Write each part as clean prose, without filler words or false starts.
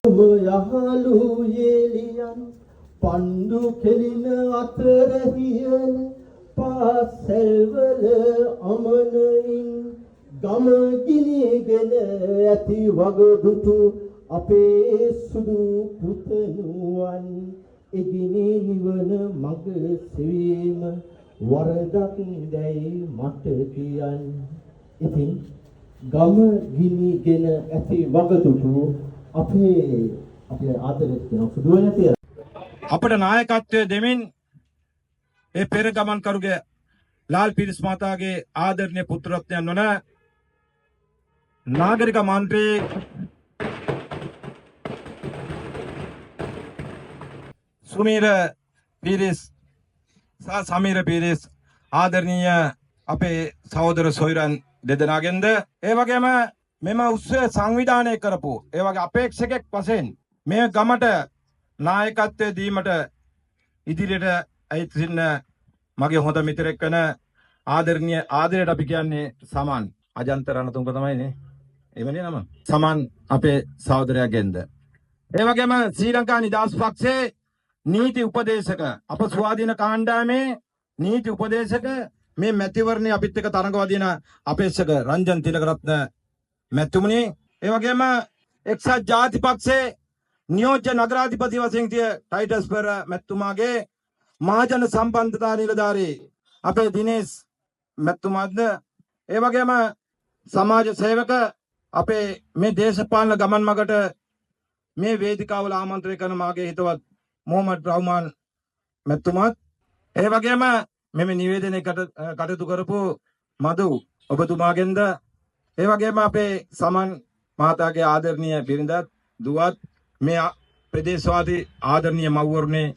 යහළු යෙලියන් පන්දු කෙලින අතර හියන පාසල්වල අමනයින් ගම ගිනිගෙන ඇති වගදුටු අපේ සුදු පුතණුවන් එගිනි නිවන මඟ සෙවීම වරදක් දැයි මට කියන්න. ඉතින් ගම ගිනිගෙන ඇති වගදුටු අපේ අපේ ආදරයට කියන සුදු වෙන තිය අපට නායකත්වය දෙමින් ඒ පෙර ගමන්කරුගේ ලාල් පිරිස් මහතාගේ ආදරණීය පුත්‍රරත්නයන් වන නාගරික මන්ත්‍රී සුමීර පීරිස් සහ සමීර පීරිස් ආදරණීය අපේ සහෝදර සොයුරන් දෙදෙනාගෙන්ද, ඒ වගේම මෙම උත්සවය සංවිධානය කරපු ඒ වගේ අපේක්ෂකෙක් වශයෙන් මේ ගමට නායකත්වය දීමට ඉදිරියට ඇවිත් සිටින මගේ හොඳ මිත්‍රෙක් වන ආදරණීය ආදරයට අපි කියන්නේ සමන් අජන්ත රණතුංග තමයි නේ, එවනේ නම සමන් අපේ සහෝදරයාගෙන්ද, ඒ වගේම ශ්‍රී ලංකා නිදහස් පක්ෂයේ නීති උපදේශක අප ස්වාධීන කාණ්ඩායමේ නීති උපදේශක මේ මැතිවරණයේ අපිත් එක්ක තරඟ වදින අපේක්ෂක රංජන් තිලකරත්න මැතිතුමනි, ඒ වගේම එක්සත් ජාතිපක්ෂයේ නියෝජ්‍ය නගරාධිපති වශයෙන් සිටිය ටයිටස් පෙරේරා මැතිතුමාගේ මහජන සම්බන්ධතා නිලධාරී අපේ දිනේෂ් මැතිතුමාද, ඒ වගේම සමාජ සේවක අපේ මේ දේශපාලන ගමන් මගට මේ වේදිකාවල ආමන්ත්‍රණය කරන මාගේ හිතවත් මොහමඩ් රහ්මාන් මැතිතුමාත්, ඒ වගේම මෙම නිවේදනය කටයුතු කරපු මధు ඔබතුමාගෙන්ද, ඒ වගේම අපේ සමන් මහතාගේ ආදරණීය බිරිඳත් දුවත් මේ ප්‍රදේශවාසී ආදරණීය මව්වරුනේ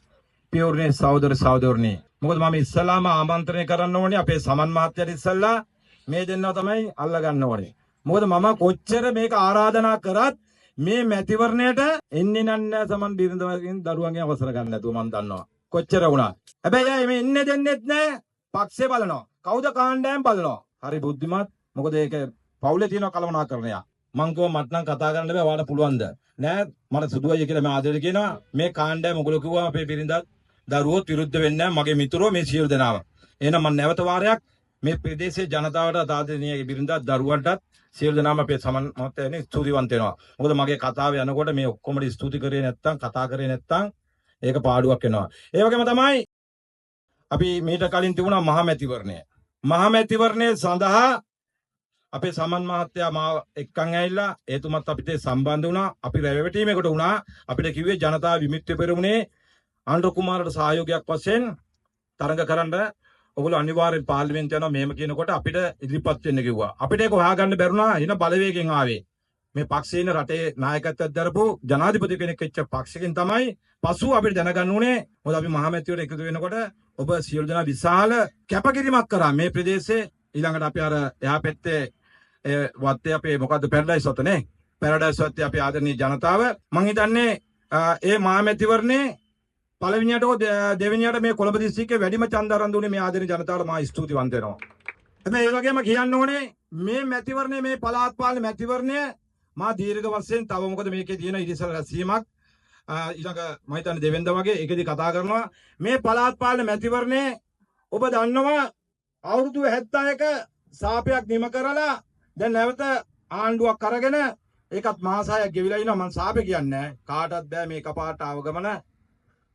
පියවරුනේ සහෝදර සහෝදරනේ, මොකද මම ඉස්සලාම ආමන්ත්‍රණය කරන්න ඕනේ අපේ සමන් මහත්තයාට. ඉස්සල්ලා මේ දෙන්නා තමයි අල්ලගන්න ඕනේ. මොකද මම කොච්චර මේක ආරාධනා කරත් මේ මැතිවරණයට එන්නේ නෑ සමන් බිරිඳ වගේ දරුවන්ගෙන් අවසර ගන්න නැතුව මම දන්නවා කොච්චර වුණත්. හැබැයි අය මේ එන්නේ දෙන්නෙත් නෑ, පක්ෂේ බලනවා, කවුද කාණ්ඩායම් බලනවා. හරි බුද්ධිමත්. මොකද ඒක පවුලේ තියෙන කළමනාකරණයක්. මං කිව්වා මට නම් කතා කරන්න බෑ, ඔයාලට පුළුවන්ද? නෑ මට සුදු අයියා කියලා මම ආදරේ කියනවා. මේ කාණ්ඩායම ඔයගොල්ලෝ කිව්වා අපේ බිරිඳත් දරුවොත් විරුද්ධ වෙන්නේ නෑ, මගේ මිතුරෝ මේ සියලු දෙනාම. එහෙනම් මං නැවත වාරයක් මේ ප්‍රදේශයේ ජනතාවට ආදරණීය බිරිඳත් දරුවන්ටත් සියලු දෙනාම අපේ සමන් මහත්තයානේ ස්තුතිවන්ත වෙනවා. මොකද මගේ කතාව යනකොට මේ ඔක්කොම ස්තුති කරේ නැත්තම් කතා කරේ නැත්තම් ඒක පාඩුවක් වෙනවා. ඒ වගේම තමයි අපි මීට කලින් තිබුණා මහා මැතිවරණය. මහා මැතිවරණය සඳහා අපේ සමන් මහත්තයා මාව එක්කන් ඇවිල්ලා එතුමත් අපිට සම්බන්ධ වුණා. අපි රැවටීමකට වුණා. අපිට කිව්වේ ජනතා විමුක්ති පෙරමුණේ ආණ්ඩු කුමාරට සහයෝගයක් වශයෙන් තරඟ කරන්න ඔගොල්ලෝ අනිවාර්යෙන් පාර්ලිමේන්තුවට යනවා මෙහෙම කියනකොට අපිට ඉදිරිපත් වෙන්න කිව්වා. අපිට ඒක හොයාගන්න බැරුණා. එන බලවේගයෙන් ආවේ. මේ පක්ෂේ ඉන්න රටේ නායකත්වයක් දරපු ජනාධිපති කෙනෙක් වෙච්ච පක්ෂකින් තමයි පසුව අපිට දැනගන්න උනේ. මොකද අපි මහා මැතිවරණ එකතු වෙනකොට ඔබ සියලු දෙනා විශාල කැපකිරීමක් කරා මේ ප්‍රදේශයේ. ඊළඟට අපි අර එහා පැත්තේ ඒ වත්තේ අපේ මොකද්ද පැරඩයිස් වත්ත නේ, පැරඩයිස් වත්තේ අපේ ආදරණීය ජනතාව මං හිතන්නේ ඒ මහා මැතිවරණේ පළවෙනියට හෝ දෙවෙනියට මේ කොළඹ දිස්ත්‍රික්කයේ වැඩිම ඡන්ද අරන් දුන්නේ මේ ආදරණීය ජනතාවට මා ස්තුතිවන්ත වෙනවා. හැබැයි ඒ වගේම කියන්න ඕනේ මේ මැතිවරණය මේ පළාත් පාලන මැතිවරණය මා දීර්ඝ වශයෙන් තව මොකද මේකේ තියෙන ඉරිසල රැස්වීමක් ඊළඟ මම හිතන්නේ දෙවෙනිදා වගේ ඒකෙදි කතා කරනවා. මේ පළාත් පාලන මැතිවරණය ඔබ දන්නවා අවුරුදු 71 සාපයක් නිම කරලා දැන් නැවත ආණ්ඩුවක් අරගෙන ඒකත් මාස හයක් ගෙවිලා ඉනවා. මං සාපේ කියන්නේ නෑ, කාටවත් බෑ මේ එකපාරට ආවගමන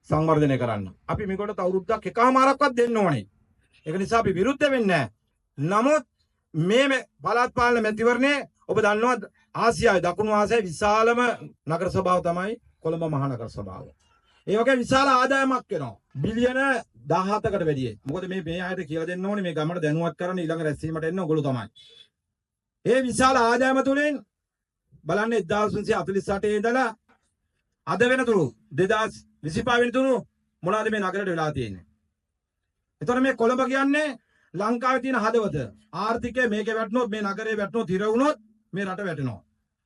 සංවර්ධනය කරන්න. අපි මේකට අවුරුද්දක් එකමාරක්වත් දෙන්න ඕනේ. ඒක නිසා අපි විරුද්ධ වෙන්නේ නෑ. නමුත් මේ පළාත් පාලන මැතිවරණය ඔබ දන්නවා ආසියාවේ දකුණු ආසියාවේ විශාලම නගර සභාව තමයි කොළඹ මහා නගර සභාව. ඒ වගේ විශාල ආදායමක් වෙනවා. බිලියන 17කට වැඩිය. මොකද මේ අයට කියලා දෙන්න ඕනේ මේ ගමට දැනුවත් කරන්න ඊළඟ රැස්වීමට එන්න ඔයගොල්ලෝ තමයි. ඒ විශාල ආදායම තුලින් බලන්න 1948 ඉඳලා අද වෙනතුරු 2025 වෙනතුරු මොනවද මේ නගරයට වෙලා තියෙන්නේ. එතකොට මේ කොළඹ කියන්නේ ලංකාවේ තියෙන හදවත. ආර්ථිකය මේකේ වැටුනොත් මේ නගරේ වැටුනොත් හිර වුණොත් මේ රට වැටෙනවා.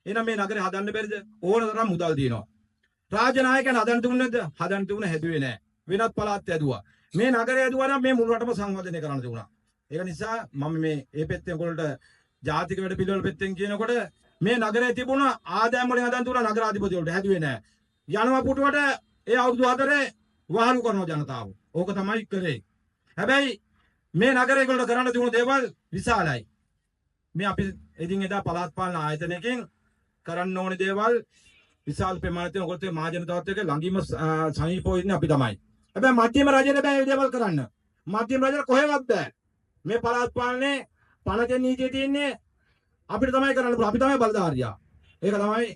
එහෙනම් මේ නගරේ හදන්න බැරිද? ඕන තරම් මුදල් තියෙනවා. රාජනායකයන් හදන්න තිබුණේ නැද්ද? හදන්න තිබුණ හැදුවේ නෑ. වෙනත් පළාත් හැදුවා. මේ නගරය හැදුවා නම් මේ මුළු රටම සංවර්ධනය කරන්න තිබුණා. ඒක නිසා මම මේ ඒ පැත්තෙන් ඔයගොල්ලන්ට ජාතික වැඩ පිළිවෙල පැත්තෙන් කියනකොට මේ නගරේ තිබුණ ආදායම් වලින් හදන් තුන නගරාධිපති වලට හැදුවේ නෑ. යනවා පුටුවට ඒ අවුරුදු 4 වහලු කරනවා ජනතාව. ඕක තමයි කරේ. හැබැයි මේ නගරේ ඒගොල්ලෝ කරන්න තිබුණු දේවල් විශාලයි. මේ අපි එදින් එදා පළාත් පාලන ආයතනයකින් කරන්න ඕනේ දේවල් විශාල ප්‍රමාණයක් තියෙන. ඔයගොල්ලෝ මහ ජනතාවත් එක්ක ළඟින්ම සමීපව ඉන්නේ අපි තමයි. හැබැයි මධ්‍යම රජයට බෑ මේ දේවල් කරන්න. මධ්‍යම රජයට කොහෙවත් බෑ. මේ පළාත් පාලනේ පණතේ නීතිය තියෙන්නේ අපිට තමයි කරන්න පුළුවන්. අපි තමයි බලධාරියා. ඒක තමයි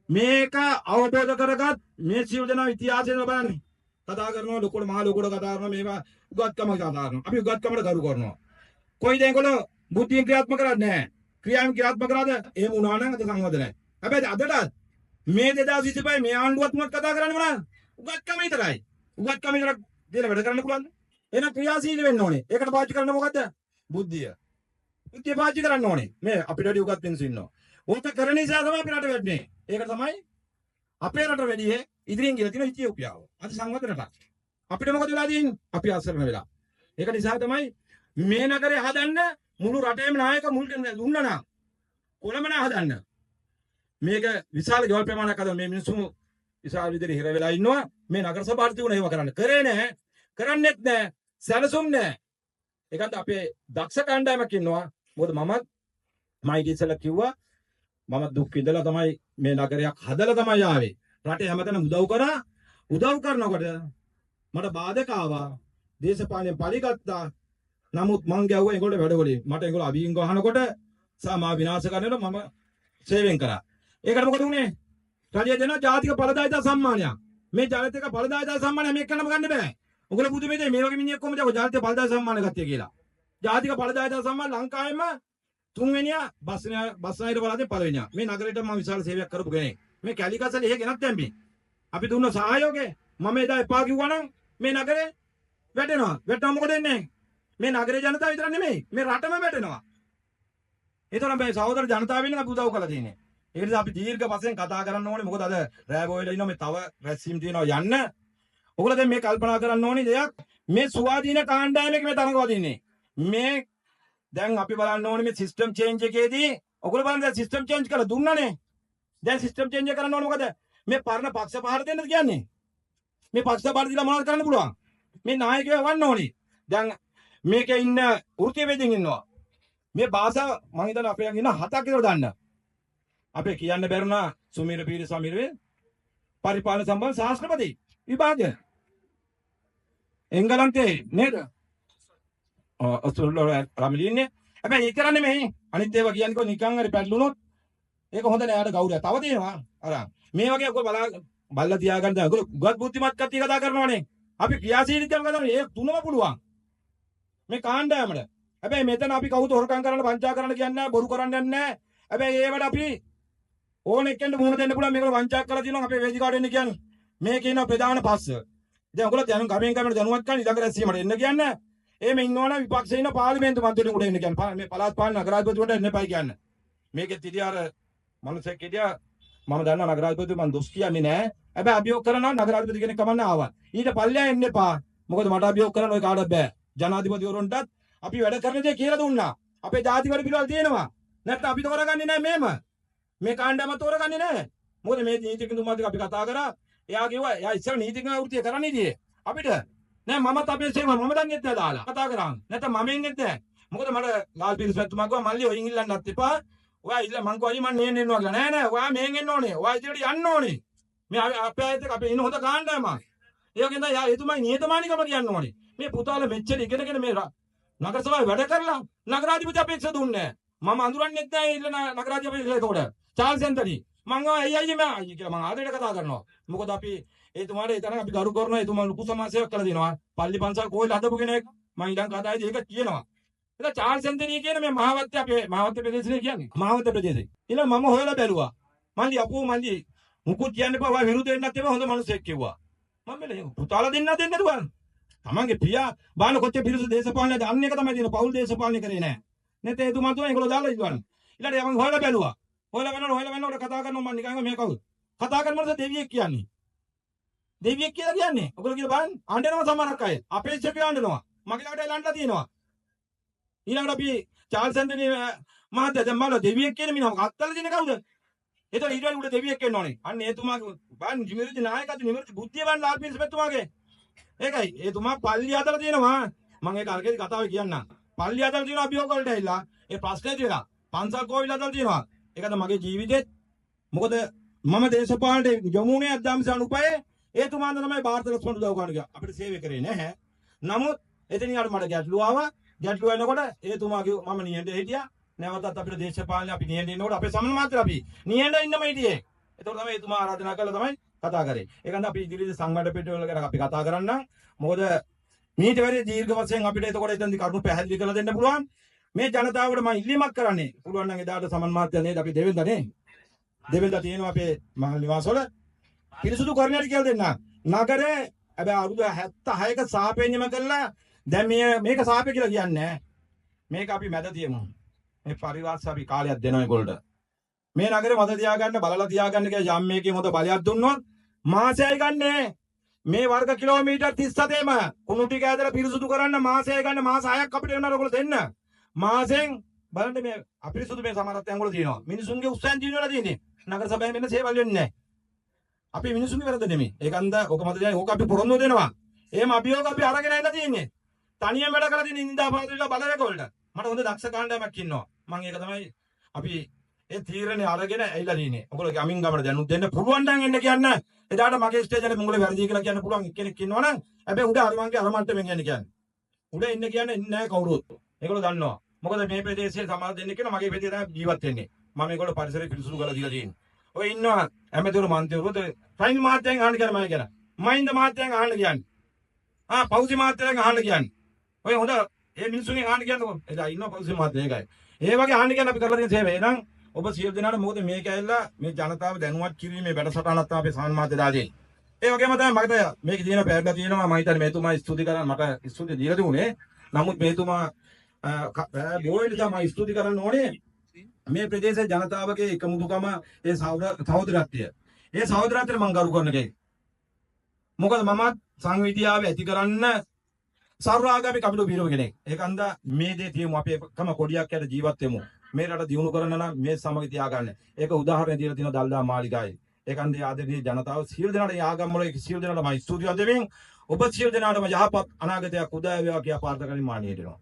මේක අවබෝධ කරගත් මේ සියලු දෙනා ඉතිහාසයෙන් බලන්නේ. කතා කරනවා ලොකුට මහා ලොකුට කතා කරනවා මේවා උගත්කම කතා කරනවා. අපි උගත්කමට ගරු කරනවා. කොයිද ඒගොල්ලෝ බුද්ධියෙන් ක්‍රියාත්මක කරන්නේ නැහැ. ක්‍රියාවෙන් ක්‍රියාත්මක කරාද එහෙම වුණා නම් අද සංවර්ධනයි. හැබැයි අදටත් මේ 2025 මේ ආණ්ඩුවත් මොකක් කතා කරන්නේ මොනවාද? උගත්කම විතරයි. උගත්කම විතරක් දීලා වැඩ කරන්න පුළුවන්ද? එහෙනම් ක්‍රියාශීලී වෙන්න ඕනේ. ඒකට පාවිච්චි කරන්න මොකද්ද? බුද්ධිය. බුද්ධිය පාවිච්චි කරන්න ඕනේ. මේ අපිට වැඩි උගත් මිනිස්සු ඉන්නවා. ඕක කරන නිසා තමයි අපේ රට වැඩිනේ. ඒක තමයි අපේ රට වැඩි ඉදිරියෙන් ගිහලා තියෙන ඉතියෝපියාව. අද සංවර්ධන රටක්. අපිට මොකද වෙලා තියෙන්නේ? අපි අසරණ වෙලා. ඒක නිසා තමයි මේ නගරේ හදන්න මුළු රටේම නායක මුල් දුන්නා නම් කොළඹ නා හදන්න. මේක විශාල ගෙවල් ප්‍රමාණයක් හදන මේ මිනිස්සු විශාල විදිහට හිර වෙලා ඉන්නවා. මේ නගර සභාවට තිබුණ ඒව කරන්න. කරේ නැහැ. කරන්නෙත් නැහැ. සැලසුම් නැහැ. ඒකත් අපේ දක්ෂ කණ්ඩායමක් ඉන්නවා. මොකද මමත් මයිට ඉස්සෙල්ලා කිව්වා මම දුක් විඳලා තමයි මේ නගරයක් හදලා තමයි ආවේ. රටේ හැමතැනම උදව් කරා. උදව් කරනකොට මට බාධක ආවා. දේශපාලනයෙන් පරිගත්තා. නමුත් මං ගැව්වා ඒගොල්ලෝ වැඩවලින්. මට ඒගොල්ලෝ අවියින් ගහනකොට සහ මා විනාශ කරනකොට මම සේවයෙන් කරා. ඒකට මොකද වුනේ? රජය දෙනවා ජාතික ඵලදායිතා සම්මානයක්. මේ ජාතික ඵලදායිතා සම්මානය මේක කරනම ගන්න බෑ. ඔයගොල්ලෝ පුදුමේ දෙයි මේ වගේ මිනිහෙක් කොහොමද ඔය ජාතික ඵලදායිතා සම්මාන ගත්තේ කියලා. ජාතික ඵලදායිතා සම්මාන ලංකාවෙම තුන්වෙනියා බස්නාහිර පළාතේ පළවෙනියා. මේ නගරේට මම විශාල සේවයක් කරපු කෙනෙක්. මේ කැලිකසල එහෙ ගෙනත් දැම්මේ. අපි දුන්න සහයෝගය මම එදා එපා කිව්වා නම් මේ නගරේ වැටෙනවා. වැටෙනවා මොකද වෙන්නේ? මේ නගරේ ජනතාව විතර නෙමෙයි මේ රටම වැටෙනවා. ඒ තරම් මේ සහෝදර ජනතාව වෙනුවෙන් අපි උදව් කරලා තියෙන්නේ. ඒ නිසා අපි දීර්ඝ වශයෙන් කතා කරන්න ඕනේ. මොකද අද රෑ බොයලා ඉන්නවා මේ තව රැස්වීම් තියෙනවා යන්න. ඔයගොල්ලෝ දැන් මේ කල්පනා කරන්න ඕනේ දෙයක්. මේ ස්වාධීන කාණ්ඩායමක මේ තරඟ වදින්නේ. මේ දැන් අපි බලන්න ඕනේ මේ සිස්ටම් චේන්ජ් එකේදී ඔයගොල්ලෝ බලන්න දැන් සිස්ටම් චේන්ජ් කරලා දුන්නානේ. දැන් සිස්ටම් චේන්ජ් එක කරන්න ඕනේ මොකද? මේ පරණ පක්ෂ පහර දෙන්නද කියන්නේ? මේ පක්ෂ පහර දීලා මොනවද කරන්න පුළුවන්? මේ නායකයෝ වන්න ඕනේ. දැන් මේකේ ඉන්න වෘත්තීය වේදින් ඉන්නවා. මේ භාෂාව මං හිතන්නේ අපේ ළඟ ඉන්න හතක් විතර දන්න. අපේ කියන්න බැරුණා සුමීර පීරිස් සමීර පරිපාලන සම්බන්ධ ශාස්ත්‍රපති විභාගය. එංගලන්තේ නේද? ඔව් ඔස්ට්‍රේලියාව රමිලි ඉන්නේ. හැබැයි ඒක කරන්නේ නෙමෙයි. අනිත් ඒවා කියන්නේ කො නිකන් හරි පැටලුනොත් ඒක හොඳ නෑ. අර ගෞරවය. තව තියෙනවා. අර මේ වගේ ඔයගොල්ලෝ බලා බල්ලා තියාගන්න දැන් ඔයගොල්ලෝ උගත් බුද්ධිමත් කට්ටිය කතා කරනවානේ. අපි ක්‍රියාශීලීත්වයම කතා කරන්නේ. ඒ තුනම පුළුවන්. මේ කාණ්ඩායමට. හැබැයි මෙතන අපි කවුද හොරකම් කරන්න වංචා කරන්න කියන්නේ නැහැ, බොරු කරන්න යන්නේ නැහැ. හැබැයි ඒවට අපි ඕන එක්කෙන්ට මුහුණ දෙන්න පුළුවන්. මේගොල්ලෝ වංචා කරලා තියෙනවා අපේ වේදිකාවට එන්න කියන්නේ. මේකේ ඉන්න ප්‍රධාන පස්ස. දැන් ඔයගොල්ලෝ දැනුම් ගමෙන් ගමට දැනුවත් කරන්න ඊළඟ රැස්වීමට එන්න කියන්න. එහෙම ඉන්නවනම් විපක්ෂේ ඉන්න පාර්ලිමේන්තු මන්ත්‍රීතුමාට එන්න කියන්න. මේ පළාත් පාලන නගරාධිපතිතුමාට එන්න එපයි කියන්න. මේකෙත් හිටියා අර මනුස්සයෙක් හිටියා. මම දන්නවා නගරාධිපතිතුමා මං දොස් කියන්නේ නෑ. හැබැයි අභියෝග කරනවා නගරාධිපති කෙනෙක් කමන්න ආවා. ඊට පල්ලෙහා එන්න එපා. මොකද මට අභියෝග කරන්න ඔය කාටවත් බෑ. ජනාධිපතිවරුන්ටත් අපි වැඩ කරන දේ කියලා දුන්නා. අපේ ජාති වැඩ පිළිවෙල තියෙනවා. නැත්නම් අපි තෝරගන්නේ නෑ මේම. මේ කාණ්ඩායම තෝරගන්නේ නෑ. මොකද මේ නීතිඥතුමාත් එක්ක අපි කතා කරා. එයා කිව්වා එයා ඉස්සර නීතිඥ වෘත්තිය කරන්න හිටියේ. අපිට නෑ මමත් අපේ සේව මම දන්නෙත් නෑ දාලා. කතා කරා. නැත්නම් මම එන්නෙත් නෑ. මොකද මට ලාල් පිරිස් මැතිතුමා කිව්වා මල්ලි ඔයින් ඉල්ලන්නත් එපා. ඔයා ඉල්ල මං කිව්වා අයියේ මං නේන් එන්නවා කියලා. නෑ නෑ ඔයා මෙහෙන් එන්න ඕනේ. ඔයා ඉදිරියට යන්න ඕනේ. මේ අපේ අයත් එක්ක අපේ ඉන්න හොඳ කාණ්ඩායමක්. ඒ වගේම තමයි එතුමයි නිහතමානීකම කියන්න ඕනේ. මේ පුතාලා මෙච්චර ඉගෙනගෙන මේ නගර සභාවේ වැඩ කරලා නගරාධිපති අපේක්ෂ දුන්නේ නෑ. මම අඳුරන්නෙත් නෑ ඉල්ල නගරාධිපති අපේක්ෂ එතකොට. චාල්ස් ඇන්තනි මං ආවා ඇයි අයියේ මම අයියේ කියලා මං ආදරයට කතා කරනවා. මොකද අපි එතුමාට ඒ තරම් අපි ගරු කරනවා. එතුමා ලොකු සමාජ සේවයක් කළා දෙනවා. පල්ලි පන්සල් කෝවිල් හදපු කෙනෙක්. මං ඊළඟ කතාවේදී ඒක කියනවා. එතන චාල්ස් ඇන්තනි කියන මේ මහවත්ත අපේ මහවත්ත ප්‍රදේශනේ කියන්නේ. මහවත්ත ප්‍රදේශේ. ඊළඟ මම හොයලා බැලුවා. මල්ලි අපෝ මල්ලි මුකුත් කියන්න එපා. ඔයා විරුද්ධ වෙන්නත් එපා. හොඳ මිනිහෙක් කිව්වා. මම මෙල පුතාලා දෙන්න දෙන්න දුවා. තමන්ගේ පියා බාන කොච්චර පිරිසු දේශපාලනයද අන්න එක තමයි තියෙන පවුල් දේශපාලනය කරේ නෑ. නැත්නම් එතුමා තුන ඒගොල්ලෝ දාලා ඉල්ලවන්නේ. ඊළඟට මං හොයලා බැලුවා. හොයලා බලනකොට හොයලා බලනකොට කතා කරනවා මං නිකන් මේ කවුද? කතා කරන මනුස්සයා දෙවියෙක් කියන්නේ. දෙවියෙක් කියලා කියන්නේ. ඔයගොල්ලෝ කියලා බලන්න අඬනවා සමහරක් අය. අපේක්ෂකයෝ අඬනවා. මගේ ළඟට ඇවිල්ලා අඬලා තියෙනවා. ඊළඟට අපි චාල්ස් ඇන්තනි මහත්තයා දැන් බලන්න දෙවියෙක් කියන මිනිහව අත්තල දෙන කවුද? එතකොට ඊට වැඩි උඩ දෙවියෙක් එන්න ඕනේ. අන්න එතුමාගේ බලන්න නිවැරදි නායකත්ව නිවැරදි බුද්ධිය බලන්න ලාල් පීරිස් මැතිතුමාගේ. ඒකයි එතුමා පල්ලි හදලා තියෙනවා. මම ඒක අරකේදී කතාවේ කියන්නම්. පල්ලි හදලා තියෙනවා අභියෝග වලට ඇවිල්ලා. ඒ ප්‍රශ්නේ තියෙනවා. පන්සල් කෝවිල් හදලා තියෙනවා. ඒක තමයි මගේ ජීවිතේත්. මොකද මම දේශපාලනට යොමු වුණේ 1995 එතුමාන්ද තමයි භාරත ලක්ෂ්මන් උදව් කරන්න ගියා. අපිට සේවය කරේ නැහැ. නමුත් එතනින් අර මට ගැටලුව ආවා. ගැටලුව එනකොට එතුමා කිව්වා මම නිහඬ හිටියා. නැවතත් අපිට දේශපාලනේ අපි නිහඬ ඉන්නකොට අපේ සමන මාත්‍ර අපි නිහඬ ඉන්නම හිටියේ. එතකොට තමයි එතුමා ආරාධනා කළා තමයි කතා කරේ. ඒකන්ද අපි ඉදිරියේදී සංවැඩ පිටවල ගැන අපි කතා කරන්නම්. මොකද මීට වැඩි දීර්ඝ වශයෙන් අපිට එතකොට එතනදි කරුණු පැහැදිලි කරලා දෙන්න පුළුවන්. මේ ජනතාවට මම ඉල්ලීමක් කරන්නේ. පුළුවන් නම් එදාට සමන් මාත්‍යා නේද අපි දෙවෙනිදා නේ. දෙවෙනිදා තියෙනවා අපේ මහල් නිවාසවල පිරිසුදු කරන්නට කියලා දෙන්න. නගරේ හැබැයි අවුරුදු 76ක සාපේන්‍යම කළා. දැන් මේක සාපේ කියලා කියන්නේ නෑ. මේක අපි මැද තියමු. මේ පරිවාස අපි කාලයක් දෙනවා ඒගොල්ලන්ට. මේ නගරේ මත තියාගන්න බලලා තියාගන්න කියලා යම් මේකේ හොඳ බලයක් දුන්නොත් මාසයයි ගන්නේ. මේ වර්ග කිලෝමීටර් 37ෙම කුණු ටික ඇදලා පිරිසුදු කරන්න මාසයයි ගන්න. මාස 6ක් අපිට වෙනවා ඔයගොල්ලෝ දෙන්න. මාසෙන් බලන්න මේ අපිරිසුදු මේ සමහරත් ඇඟවල තියෙනවා. මිනිසුන්ගේ උත්සාහයෙන් දිනු වෙලා තියෙන්නේ. නගර සභාවේ මෙන්න සේවල් වෙන්නේ නැහැ. අපි මිනිසුන්ගේ වැරද්ද නෙමෙයි. ඒකන්ද ඔක මත දැන් ඕක අපි පොරොන්දු දෙනවා. එහෙම අභියෝග අපි අරගෙන ඇවිල්ලා තියෙන්නේ. තනියම වැඩ කරලා තියෙන නින්දා පාදුවිලා බලවේග වලට. මට හොඳ දක්ෂ කණ්ඩායමක් ඉන්නවා. මං ඒක තමයි අපි ඒ තීරණය අරගෙන ඇවිල්ලා තියෙන්නේ. ඔයගොල්ලෝ ගමින් ගමන දැනුත් දෙන්න පුළුවන් නම් එන්න කියන්න. එදාට මගේ ස්ටේජ් එකේ මුංගල වැරදි කියලා කියන්න පුළුවන් එක්කෙනෙක් ඉන්නවා නම් හැබැයි උඩ අර මංගේ අර මට්ටමින් යන්න කියන්නේ. උඩ ඉන්න කියන්නේ ඉන්නේ නැහැ කවුරුත්. ඒගොල්ලෝ දන්නවා. මොකද මේ ප්‍රදේශයේ සමහර දෙනෙක් කියනවා මගේ ප්‍රදේශය තමයි ජීවත් වෙන්නේ. මම ඒගොල්ලෝ පරිසරය පිරිසුදු කරලා දීලා තියෙන්නේ. ඔය ඉන්නවා ඇමතිවරු මන්ත්‍රීවරු රනිල් මහත්තයන් අහන්න කියන්නේ මම කියන. මහින්ද මහත්තයන් අහන්න කියන්නේ. ආ පෞසි මහත්තයන් අහන්න කියන්නේ. ඔය හොඳ ඒ මිනිස්සුන්ගෙන් අහන්න කියන්නකෝ. එදා ඉන්නවා පෞසි මහත්තයා ඒකයි. ඒ වගේ අහන්න කියන්නේ අපි කරලා තියෙන සේවය. එහෙනම් ඔබ සියලු දෙනාට මොකද මේක ඇවිල්ලා මේ ජනතාව දැනුවත් කිරීමේ වැඩසටහනක් තමයි අපේ සමන් මහත්තයා දාලා තියෙන්නේ. ඒ වගේම තමයි මට මේක තියෙන පැහැදිලා තියෙනවා. මම හිතන්නේ මෙතුමා ස්තුති කරන්න මට ස්තුති දීලා තිබුණේ. නමුත් මෙතුමා බොහෝ තමයි ස්තුති කරන්න ඕනේ. මේ ප්‍රදේශයේ ජනතාවගේ එකමුතුකම ඒ සහෝදරත්වය. ඒ සහෝදරත්වයට මම ගරු කරන කෙනෙක්. මොකද මමත් සංවිධියාව ඇති කරන්න සර්වාගමික අපිට බීරව කෙනෙක්. ඒකන්ද මේ දේ තියමු අපි එකම කොඩියක් යට ජීවත් වෙමු. මේ රට දියුණු කරන්න නම් මේ සමග තියාගන්න. ඒක උදාහරණයක් දීලා තියෙනවා දල්දා මාලිගාවේ. ඒකන්ද ආදරණීය ජනතාව සියලු දෙනාට ඒ ආගම් වල සියලු දෙනාට මම ස්තුතිවන්ත වෙමින් ඔබ සියලු දෙනාටම යහපත් අනාගතයක් උදා වේවා කියා ප්‍රාර්ථනා කරමින් මානිය දෙනවා.